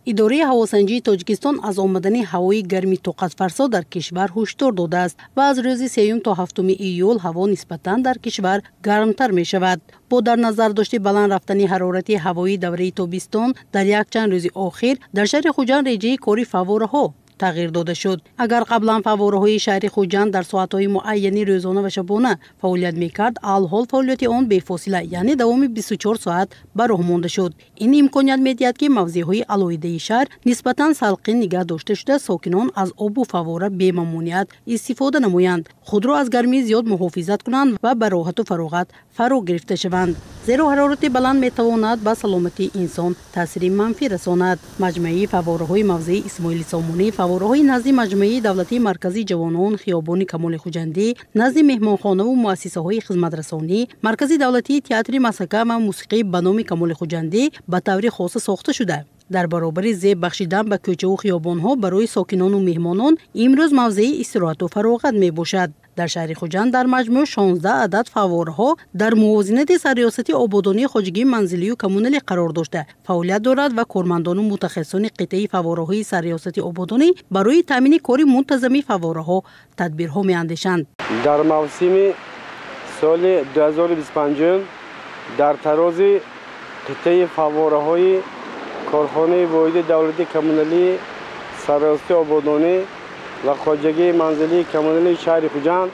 Идораи ҳавосанҷии Тоҷикистон аз омадани ҳавои гарми тоқатфарсо дар кишвар ҳушдор додааст ва аз рӯзи 3 то 7 июл ҳаво нисбатан дар кишвар гармтар мешавад. Бо дар назар дошти баланд рафтани ҳарорати ҳавои давраи тобистон дар якчанд рӯзи охир дар шаҳри Хуҷанд реҷаи кори фаввораҳо тағйир дода шуд. Агар қаблан фаввораҳои шаҳри Хуҷанд дар соатҳои муайяни рӯзона ва шабона фаъолият мекард, алҳол фаъолияти он бефосила, яъне давоми 24 соат ба роҳ монда шуд. Ин имконият медиҳад, ки мавзеъҳои алоҳидаи шаҳр нисбатан салқин нигаҳ дошта шуда, сокинон аз обу фаввора бемамониат истифода намоянд, худро аз гармии зиёд муҳофизат кунанд ва ба роҳату фароғат фаро гирифта шаванд. Зеро ҳарорати баланд метавонад ба саломатии инсон таъсири манфӣ расонад. Маҷмӯаи фаввораҳои мавзеи Исмоили Сомонӣ, фаввораҳои назди маҷмӯаи давлатии марказии ҷавонон, хиёбони Камоли Хуҷандӣ, назди меҳмонхонаву муассисаҳои хизматрасонӣ, маркази давлатии театри масака ва мусиқӣ ба номи Камоли Хуҷандӣ ба таври хоса сохта шуда, дар баробари зеб бахшидан ба кӯчаву хиёбонҳо барои сокинону меҳмонон имрӯз мавзеи истироҳату фароғат мебошад. Дар шаҳри Хуҷанд дар маҷмӯъ 16 адад фаввораҳо дар мувозинати сарриёсати ободонии хоҷагии манзилию коммуналӣ қарор дошта фаъолият дорад ва кормандону мутахассисони қитъаи фаввораҳои сарриёсати ободонӣ барои таъмини кори мунтазами фаввораҳо тадбирҳо меандешанд. Дар мавсими соли 2025 дар тарози қитъаи фаввораҳои корхонаи воҳиди давлатии коммуналии сарриёсати ободонӣ ва хоҷагии манзилии коммуналии шаҳри Хуҷанд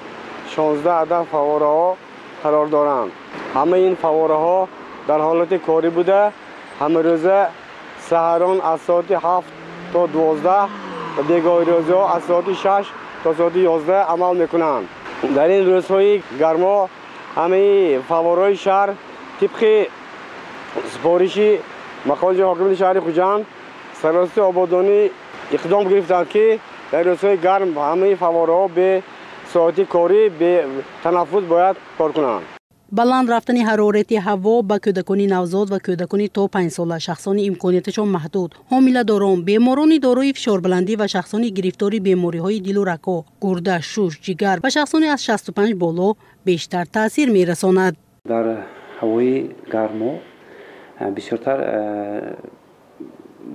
16 адад фаввораҳо қарор доранд. Ҳамаи ин фаввораҳо дар ҳолати корӣ буда, ҳамарӯза саҳарон аз соати 7 то 12 ва бегоҳирӯзиҳо аз соати 6 то соати 11 амал мекунанд. Дар ин рӯзҳои гармо ҳамаи фаввораҳои шаҳр тибқи супориши мақомоти ҳокимияти шаҳри Хуҷанд сарриёсати ободонӣ иқдом гирифтанд, ки дар рӯзҳои гарм ҳамаи фаввораҳо бе соати корӣ, бе танаффус бояд кор кунанд. Баланд рафтани ҳарорати ҳаво ба кӯдакони навзод ва кӯдакони то 5 сола, шахсони имконияташон маҳдуд, ҳомиладорон, беморони дорои фишорбаландӣ ва шахсони гирифтори бемориҳои дилу рагҳо, гурда, шуш, ҷигар ва шахсони аз 65 боло бештар таъсир мерасонад. Дар ҳавои гармо бисёртар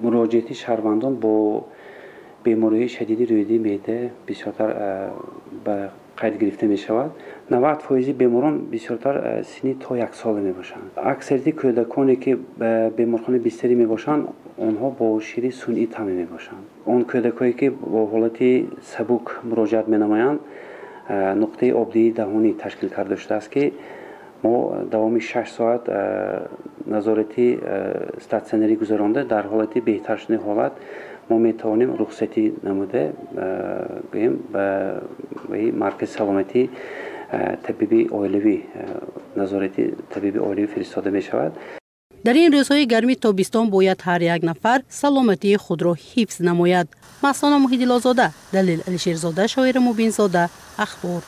муроҷиати шаҳрвандон бо бемориҳои шадиди рӯйдии меъда бисёртар ба қайд гирифта мешавад. 90% беморон бисёртар синни то 1 сола мебошанд. Аксарияти кӯдаконе ки ба беморхона бистарӣ мебошанд, онҳо бо шири сунъӣ таъмин мебошанд. Он кӯдакое ки бо ҳолати сабук муроҷиат менамоянд, нуқтаи обдиҳии даҳонӣ ташкил карда шудааст, ки мо давоми 6 соат назорати статсионарӣ гузаронда, дар ҳолати беҳтар шудани ҳолат мо метавонем рухсатӣ намуда, гӯем, ба маркази саломатӣ табиби оилавӣ, назорати табиби оилавӣ фиристода мешавад. Дар ин рӯзҳои гарми тобистон бояд ҳар як нафар саломатии худро ҳифз намояд. Маҳсона Муҳиддилозода, Далел Алишерзода, Шоира Мубинзода, Ахбор.